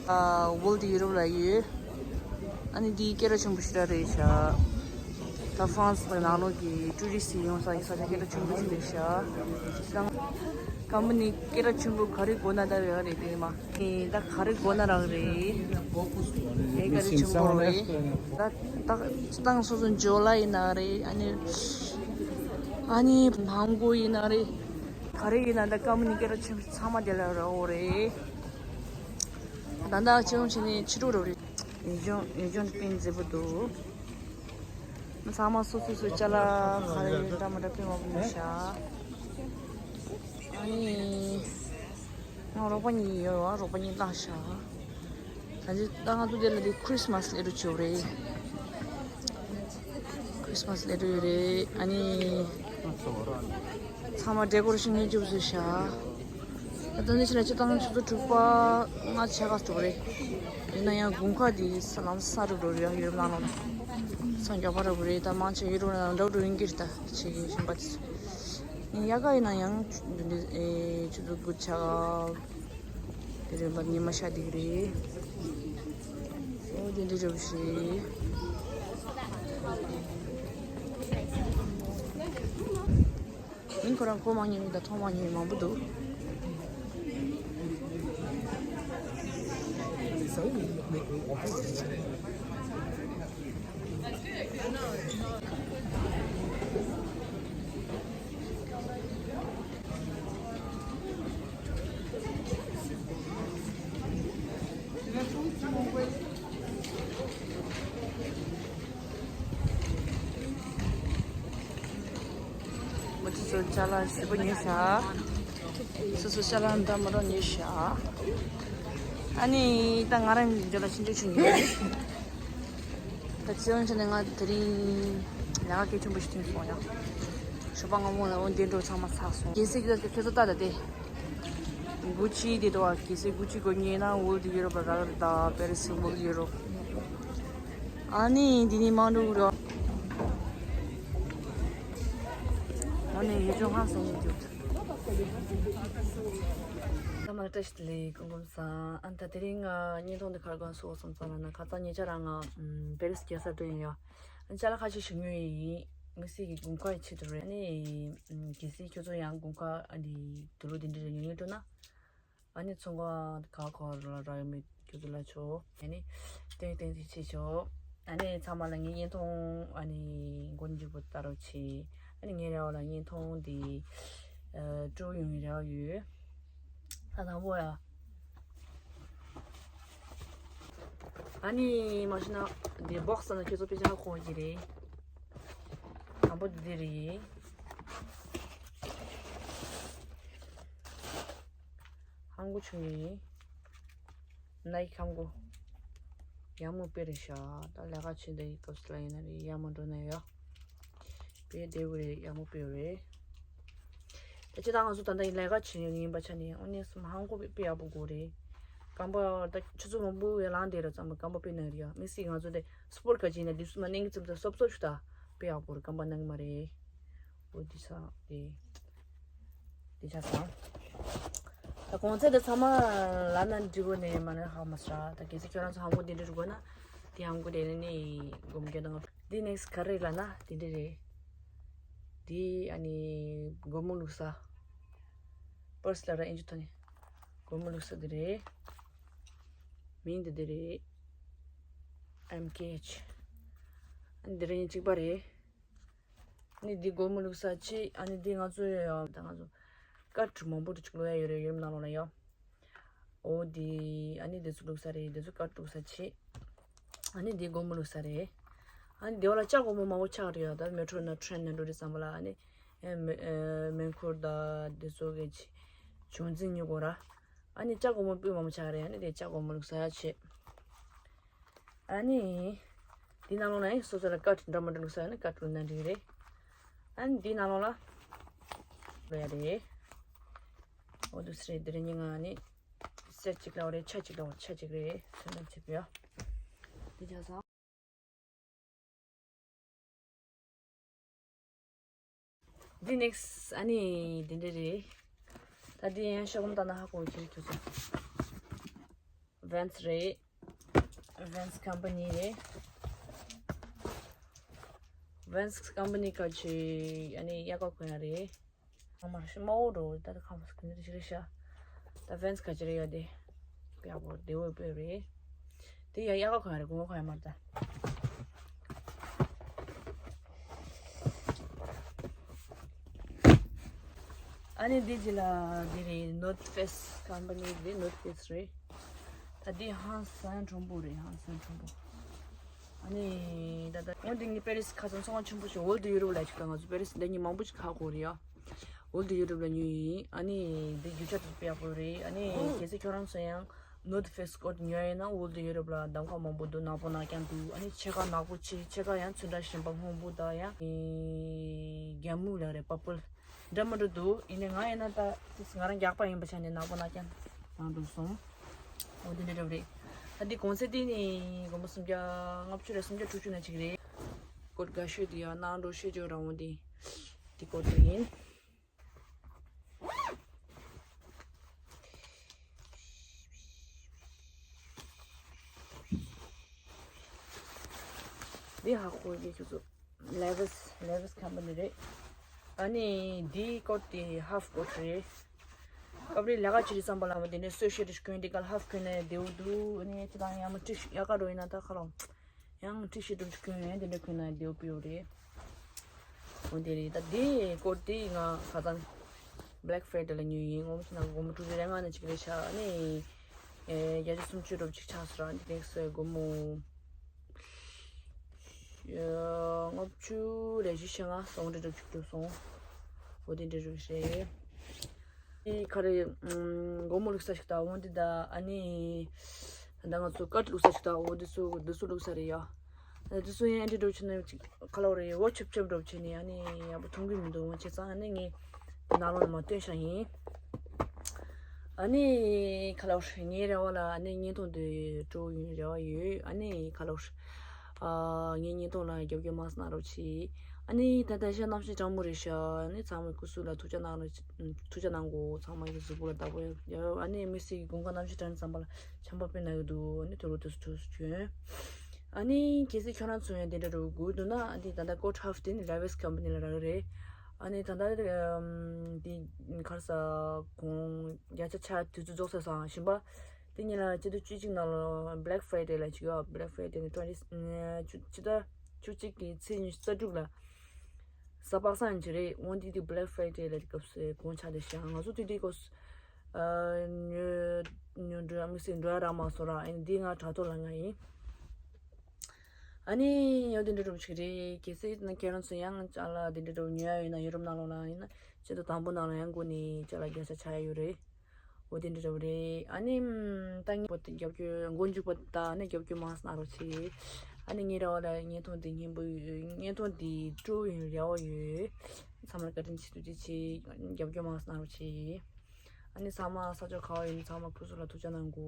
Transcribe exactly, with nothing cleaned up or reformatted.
ཨ་ཝོལ་ཌི་ཡུ་རོབ་ལ་ཡོད། ཨ་ནི་འདི་སྐད་གྲགས་ཆེན་པོ་ཞེ་དྲག་རེད་ཤག་ད་ཧྥ་རན་སི་ནང་ལོགས་ཀྱི་ཊུ་རི་སི་ཡོང་ས་ཡིན་ས་ཆ་སྐད་གྲགས་ཆེན་པོ་ཞིག་རེད་ཤག་ད་ཀམ་པ་ནི་སྐད་གྲགས་ཆེན་པོ་ག་རེ་དགོས་ན་ད་རེད་རེད་དེ་མ། ཨེ་ད་ག་རེ་དགོས་ན་རག་རེད། ཨེ་ག་རེ་ཆེན་པོ་རེད། ད་ད་སྤྱིར་བཏང་སོ་སོ་ཇོ་ལ་ཡིན་ན་རེད། ཨ་ནི་ཨ་ནི་ཧང་གོ་ཡིན་ན་རེད། ག་རེ་ཡིན་ན་ད་ཀམ་པ་ནི་སྐད་གྲགས་ཆེན་པོ་ཚང་མ་དེ་ལ་རག་འོ་རེད། ད་ལྟ་ཅི་ཡོང་བྱས་ནས་ཕྱི་དྲོ་རོ་རེད། ཡུལ་ལྗོངས་ཡུལ་ལྗོངས་དཔེ་མཛེས་པོ་འདུག་ཚང་མ་སོ་སོ་སོའི་ཅ་ལག་ག་རེ་འདྲ་མི་འདྲ་དཔེ་མང་པོ་ཡོད་ཤག་ཨ་ནི་ང་རོགས་པ་གཉིས་ཡོད་བ། རོགས་པ་གཉིས་བཏང་ཤག་ད་ཅི་ད་ང་ཚོ་དེ་ལ་དེ་ཁྲིས་མ་སི་ལས་རུ་བྱོས་རེད། ཁྲིས་མ་སི་ལས་རུ་ཡོད་རེད། ཨ་ནི་ཚང་མ་ཌེ་ཀོ་རེ་ཤན་ངས་བཅུག་བཟོས་ཤག་ད་ལྟ་འདི་ཕྱི་ལ་སྤྱིར་བཏང་ཆུ་ཚོད་དྲུག་པ་ལྔ་ཆ་ག་ཙམ་རེད། ཡིན་ན་ཡང་དགུན་ཁ་འདི་ས་ལམ་ས་རུབ་འགྲོ་རེད། ཡ་ཡུལ་ནང་ལོགས་ན་ས་མགྱོགས་པ་རུབ་རེད། ད་མང་ཆེ་ཡུལ་རུ་ན་འགྲོ་འགྲོ་ཡིན་གྱི་རེད། ད་ཆེ་གི་ཞིང་པ་དེ་ཚོ་ཡིན་ཡ་ག་ཡིན་ན་ཡང་འདི་འདྲ་ཨེ་ཆུ་ཚོད་དགུ་ཆ་ག་དེ་རེད་པ། ཉི་མ་ཤར་བསྡད་ཀྱི་རེད། ཨོ་དེ་འདྲ་རེད་པ་ཞིག་མིང་ཁོ་རང་གོ་མ་མྱོང་མི་དང་མཐོང་མ་མྱོང་མི་མང་པོ་འདུག་མི་ཚོ་ཚོ་ཅ་ལག་ཞེ་པོ་ཉོས་ཤག་སོ་སོ་ཅ་ལག་འདྲ་མི་འདྲ་ཉོས་ཤག་ཨ་ནི་ད་ང་རང་འདི་ལ་ཕྱིན་ཆད་ཆུང་ཉོས་རེད། ད་ཅི་ཡང་བྱས་ནས་ང་དེ་རིང་ལས་ཀ་གལ་ཆེན་པོ་ཞིག་ཐོན་སོང་ཡང་། ཞོགས་པ་སྔ་མོ་ལ་འོ་འདི་འགྲོ་ཚང་མ་ཚར་སོང་། གལ་སྲིད་ཁྱེད་ཚོ་ལྟ་ད་དེ། གུ་ཅི་དེ་འདུག་བ། གལ་སྲིད་གུ་ཅི་དགོས་ཉེ་ན་ཝོལ་ཌི་ཡུ་རོབ་ལ་རག་རེད། ད་པེ་རི་སི་ཝོལ་ཌི་ཡུ་རོབ། ཨ་ནི་འདི་ནི་མང་འགྲོ་གི་རོགས། ཨ་ནི་ཡུལ་ལྗོངས་ཧང་སང་ཡིན་རྒྱུ། ཚང་མ་བཀྲ་ཤིས་བདེ་ལེགས། སྐུ་ཁམས་བཟང་། ཨ་ད་དེ་རིང་ང་བརྙན་ཐུང་འདི་ག་རེ་སྒང་བཟོ་དགོས་བསམ་ཙང་ལབ་ན། ཁ་སང་ཉེ་ཆར་ང་པེ་རི་སི་རྒྱལ་ས་འགྲོ་ཡིན་ཡ། ཨ་ཅ་ལག་ཁ་ཤས་ཞིག་ཉོས་ཡིན། དམིགས་བསལ་གྱི་དགུན་ཁ་ཡི་ཆེད་དུ་རེད། ཨ་ནི་གལ་སྲིད་ཁྱོད་ཚོ་ཡང་དགུན་ཁ་ཨ་འདི་དུག་ལོག་འདི་འདྲ་ཉོ་སྙིང་འདོད་ན། ཨ་ནི་ཚོང་ཁང་ག་གོ་ར་ར་ཡོད་མེད་ཁྱོད་ཚོ་ལ་ཆོག་ཨ་ནི་ཏན་ཏན་ཏིག་བྱེད་ཆོག་ཨ་ནི་ཚང་མ་ལ་ངའི་བརྙན་ཐུང་ཨ་ནི་མགོ་མཇུག་པོ་ལྟ་རོགས་བྱེད། ཨ་ནི་ངའི་རེ་བ་ལ་བརྙན་ཐུང་འདི་ཨ་སྤྲོ་ཡོང་བའི་རེ་བ་ཡོད། ད་དང་པོ་ཡ། ཨ་ནི་མ་གཞི་ན་འདི་བོག་སི་ན་ཁྱེད་ཚོ་དཔེ་ཆ་གོ་གི་རེད། དང་པོ་འདི་འདི་རེད། ཧང་གོ་ཆུང་ཡིན། ནའི་ཧང་གོ། ཡག་མོ་དཔེ་རེད་ཤག་ད་ལས་ཀ་བྱེད་འདི་ཡི་སྐབས་སུ་ལ་ཡིན་ན་རེད། ཡག་མོ་འགྲོ་ན་ཡོད། དཔེ་བདེ་བོ་རེད། ཡག་མོ་དཔེ་ཡོད་རེད། ད་ཅི་ད་ང་ཚོ་ད་ལྟ་ཡིན་ལས་ཀ་བྱེད་ཡོད་ཡིན་པ་ཆ་ནས་ཨོ་ནེ་སུམ་ཧང་གོ་དཔེ་དཔེ་ཡག་པོ་དགོས་རེད། རྐང་པ་ད་ཆུ་ཚོད་མང་པོ་ཡར་ལངས་བསྡད་ར་ཙམ་པ་རྐང་པ་དཔེ་ན་གི་རེད་ཡ། དམིགས་བསལ་ང་ཚོ་དེ་སི་པོར་ག་ཅིག་ཡིན་ན་དེ་སུ་མ་གནས་ཀྱི་ཙམ་ཙམ་སོབ་སོབ་ཞུ་ད་དཔེ་ཡག་པོ་རེད། རྐང་པ་ན་གི་མ་རེད། འོ་འདི་ས་དེ། འདི་ཆ་ཚང་། ད་གོང་ཚད་དེ་ཚང་མ་ལབ་ན་འགྲིག་གོ་ནས་མ་ན་ཧ་མ་སྲ། ད་གལ་སྲིད་ཁྱོད་རང་ཚོ་ཧང་གོ་འདི་འདྲ་རུ་དགོས་ན། དེ་ཧང་གོ་དེ་ནས་ནི་སྒོམ་རྒྱག་དང་། འདི་ནེག་སི་ག་རེ་ལབ་ན་དེ་འདྲ་རེད། འདི་ཨ་ནི་སྒོར་མོ་བླུགས་ས། པར་སི་ལབ་ར་ཨིན་ཇི་ཐོག་ནས། སྒོར་མོ་བླུགས་ས་འདི་རེད། མིང་འདི་འདི་རེད། ཨེམ་ཀེ་ཨེཆ། ཨ་ནི་འདི་རེད་གཅིག་པ་རེད། ནི་འདི་སྒོར་མོ་བླུགས་ས་ཆེ། ཨ་ནི་འདི་ང་ཚོ་ཡོད་ཡོད་ད་ང་ཚོ་ཀར་ཌི་མང་པོ་རུ་ཅིག་བླུགས་ཡ་ཡོད་རེད། ཡུལ་ནང་ལོགས་ལ་ཡོད། འོ་འདི་ཨ་ནི་འདི་ཚོ་བླུགས་ས་རེད། འདི་ཚོ་ཀར་ཌི་བླུགས་ས་ཆེ། ཨ་ནི་འདི་སྒོར་མོ་བླུགས་ས་རེད། ཨ་ནི་འདི་བ་ལ་ལྕགས་སྒོར་མོ་མང་པོ་ཆགས་རེད་ཡ། ད་མེ་ཊོ་ན་ཊེན་ན་འགྲོ་རེད་བསམ་པ་ལ་ཨ་ནི་ཨེ་མེ་ཨེ་མེ་འཁོར་ད་འདི་ཚོ་གི་ཆེ་ཆུང་འཛིན་ཉོ་དགོས་ར། ཨ་ནི་ལྕགས་སྒོར་མོ་སྤུས་མང་པོ་ཆགས་རེད། ཨ་ནི་དེ་ལྕགས་སྒོར་མོ་བླུགས་ས་ཡ་ཆེ། ཨ་ནི། འདི་ནང་ལོགས་ན་ཡང་སོ་སོ་ལ་ཀར་ཌི་འདྲ་མི་འདྲ་བླུགས་ས་ཡོད་ན་ཀར་ཌི་བླུགས་ན་འགྲིག་རེད། ཨ་ནི་འདི་ནང་ལོགས་ལ། བླུགས་ཡ་རེད། འོ་འདུག་སེ་རེད། འདི་རེད་ཉིན་ང་ནི། སེ་གཅིག་ལ་བ་རེད། ཆ་གཅིག་ལ་བ་ཆ་གཅིག་རེད། ཚོད་འདྲ་བྱེད་དགོས་ཡ། འདི་ཆ་ཚང་། འདི་ནེག་སི་ཨ་ནི་འདི་འདྲ་རེད། ད་འདི་ཡང་ཤོག་བུ་ལྟ་ན་ཧ་གོ་གི་རེད་ཁྱོད་ཚོ། Vans རེད། Vans company རེད། Vans company ག་ཅི་ཨ་ནི་ཡག་ག་གོན་ཡ་རེད། ང་མར་ཤི་མ་འོ་འགྲོ་ད་ད་ཁམས་སུ་གོན་ནི་ཞིག་རེད་ཤག་ད་Vans ག་ཅི་རེད་ཡ་དེ། ཡག་པོ་བདེ་བོ་སྤོས་རེད། དེ་ཡ་ཡག་ག་གོན་ཡ་རེད། གོན་གོན་ཡ་མར་ད། ཨ་ནི་འདི་ཅི་ལ་འདི་རེད། North Face company རེད། North Face རེད། ད་འདི་ཧང་སང་ཁྲོན་པོ་རེད། ཧང་སང་ཁྲོན་པོ། ཨ་ནི་ད་ད་འོ་འདི་ངའི་པེ་རིས་ཁ་སང་ཚོང་ཁང་ཆེན་པོ་ཞིག Old Europe ལ་ཅིག་ད་ང་ཚོ་པེ་རིས་འདི་ཉིན་མང་པོ་ཅིག་ཁ་གོ་རེད་ཡ། Old Europe ལ་ཉོས་ཡིན། ཨ་ནི་འདི་རྒྱུ་ཆ་དེ་དཔེ་ཡག་པོ་རེད། ཨ་ནི་གལ་སྲིད་ཁྱོད་རང་ཚོ་ཡང་North Face coat ཉོ་ཡིན་ན་Old Europe ལ་གདམ་ཁ་མང་པོ་འདུག་ནག་པོ་ནག་རྐྱང་འདུག་ཨ་ནི་ཕྱེད་ཀ་ནག་པོ་ཆེ། ཕྱེད་ཀ་ཡང་ཚོན་ཁྲ་ཞིམ་པ་སྔོན་པོ་དང་ཡང་རྒྱ་སྨུག་ལ་རེད། Purple འདྲ་མི་འདྲ་འདུག་ཡིན་ནའི་ང་ཡིན་ན་ད་ང་རང་རྒྱགས་པ་ཡིན་པ་ཆ་ནས་ནག་པོ་ནག་རྐྱང་ནང་འགྲོ་སོང་། འོ་དེ་འདྲ་འདྲ་རེད། ད་འདི་གོང་ཚད་དེ་ནི་སྒོར་མོ་སུམ་བརྒྱ་ལྔ་བཅུ་རེད། སུམ་བརྒྱ་དྲུག་ཅུ་ན་གཅིག་རེད། Coat དགའ་ཤོས་དེ་ཡང་ནང་འགྲོ་ཤེས་ཅོ་རང་འོ་དེ་དེ་coat དེ་ཡིན། འདི་ཧ་གོ་གི་ཁྱོད་ཚོ། Levi's Levi's company རེད། ཨ་ནི་འདིའི་coat དེ་half coat རེད། སྐབས་རེ་ལས་ཀ་བྱེད་དུས་ཙམ་པ་ལ་འདི་ནས་སོས་ཤེས་དུ་གྱོན། འདི་ག་half གྱོན་ནས་བདེ་བོ་འདུག་ཨ་ནི་ཁྱེད་རང་ཡང་མ་ཀྲི་ཤི་ཡག་ག་འགྲོ་ཡིན་ན་ད་ཁ་ལོ། ཡང་ཀྲི་ཤི་སྒྲུབ་ཀྱི་གྱོན་ཡང་དེ་འདྲ་གྱོན་ན་བདེ་བོ་སྤོས་རེད། འོ་དེ་རེད། ད་དེ་coat དེ་ང་ཁ་སང་Black Friday ལ་ཉོས་ཡིན། ངོ་མ་ན་སྒོར་མོ་དྲུག་ཅུ་རེ་ལྔ་ན་ཅིག་རེད་ཤག་ཨ་ནི་བརྒྱ་ཆ་སུམ་ཅུ་རོབ་ཅིག་ཆགས་སོང་ར། འདི་next སྒོར་མོ་ལྔ་བཅུ་རེ་བཞི་ཞེ་ལྔ་སོང་འདྲ་རོབ་ཅིག་འགྲོ་སོང་། འོ་དེ་འདྲ་རོབ་རེད། ཨི་ཁ་རེ་སྒོར་མོ་བླུགས་ས་ཞིག་ད་འོང་འདི་ད་ཨ་ནི་ད་ང་ཚོ་སྐར་བླུགས་ས་ཞིག་ད་འོ་འདི་ཚོ་འདི་ཚོ་བླུགས་ས་རེད་ཡ། འདི་ཚོ་ཡང་འདི་འགྲོ་ཆེ་ན་ཁ་ལོ་རེ་འོ་ཆབ་ཆབ་འགྲོ་ཆེ་ནི་ཨ་ནི་ཡག་པོ་མཐོང་གི་མི་འདུག་འོ་བྱས་ཙང་ཨ་ནི་ངས་ནང་ལོགས་ལ་མ་སྟོན་ཤག་ཡིན། ཨ་ནི་ཁ་ལོ་རེ་ངའི་རེ་བ་ལ་ཨ་ནི་བརྙན་ཐུང་འདི་སྤྲོ་ཡིན་རེ་བ་ཡོད། ཨ་ནི་ཁ་ལོ་རེ་ཨ་ངའི་བརྙན་ཐུང་ལ་རྒྱབ་སྐྱོར་མང་ཙམ་གནང་རོགས་གྱིས། ཨ་ནི་ད་ལྟ་ཤ་གནམ་གཤིས་གྲང་མོ་རེད་ཤག་ཨ་ནི་ཚང་མའི་སྐུ་གཟུགས་ལ་ཐུགས་ཅག་གནང་རོགས་ཐུགས་ཅག་གནང་གོ་ཚང་མ་གི་གཟུགས་པོ་ལ་བདག་པོ་ཡོད། ཨ་ནི་དམིགས་བསལ་གྱི་དགུན་ཁ་གནམ་གཤིས་གྲང་ཙམ་པ་ལ་ཆམ་པ་དཔེ་ན་གི་འདུག་ཨ་ནི་དུག་ལོག་དུས་སུ་འཁྲུགས་སུ་གྱོན། ཨ་ནི་གལ་སྲིད་ཁྱོད་རང་ཚོ་ཡང་དེ་འདྲ་རུ་དགོས་འདུག་ན་ཨ་ནི་ད་ལྟ་coat half དེ་ནི་Levi's company ལ་རག་གི་རེད། ཨ་ནི་ད་ལྟ་དེ་གར་ས་གོང་བརྒྱ་ཆ་ཆ་དུས་ཚོད་རྫོགས་ས་སང་ཞིམ་པ། དེ་ཉིན་ལ་སྤྱི་ཟླ་བཅུ་གཅིག་ནང་ལ་Black Friday ལ་ཅིག་ཡོད། Black Friday ནི་twenty ཕྱི་ཟླ་བཅུ་གཅིག་གི་ཚེས་ཉི་ཤུ་རྩ་དྲུག་ལ་གཟའ་པ་སངས་ཡིན་གྱི་རེད། འོན་ཏེ་དེ་Black Friday ལ་སྐབས་སུ་གོང་ཆག་དེ་ཤག་ང་ཚོ་དེ་དུས་སྐབས་སུ་ཉོ་ཉོ་འགྲོ་ཡ་དམིགས་བསལ་འགྲོ་ཡ་རག་མ་སོང་ར། ཨ་ནི་འདི་ང་དྲ་ཐོག་ལ་ང་ཡིན། ཨ་ནི་ཡང་དེ་འདྲ་འགྲོ་ཞིག་རེད། གལ་སྲིད་ན་ཁྱེད་རང་ཚོ་ཡང་ཅ་ལག་དེ་འདྲ་འགྲོ་ཉོ་ཡ་ཡོད་ན་ཡོ་རོབ་ནང་ལོགས་ལ་ཡིན་ན་ཆེད་དུ་དང་པོ་ནང་ལ་ཡང་སྒོ་ནས་ཅ་ལག་བརྒྱ་ཆ་ཆགས་ཡ་ཡོད་རེད། འོ་དེ་འདྲ་འདྲ་བོ་རེད། ཨ་ནི་ད་ངེད་པོ་དེ་རྒྱབ་སྐྱོར་མགོ་མཇུག་པ་ད་ཨ་ནི་རྒྱབ་སྐྱོར་མང་ཙམ་གནང་རོགས་བྱེད། ཨ་ནི་ངའི་རེ་བ་ལ་བརྙན་ཐུང་དེ་སྙན་པོ་ཡོད། བརྙན་ཐུང་དེ་སྤྲོ་ཡོང་རེ་བ་ཡོད། ཚང་མར་བཀའ་དྲིན་ཆེ། ཐུགས་རྗེ་ཆེ། རྒྱབ་སྐྱོར་མང་ཙམ་གནང་རོགས་བྱེད། ཨ་ནི་ཚང་མ་ས་ཕྱོགས་ག་བ་ཡིན་ཚང་མ་སྐུ་གཟུགས་ལ་ཐུགས་ཅག་གནང་གོ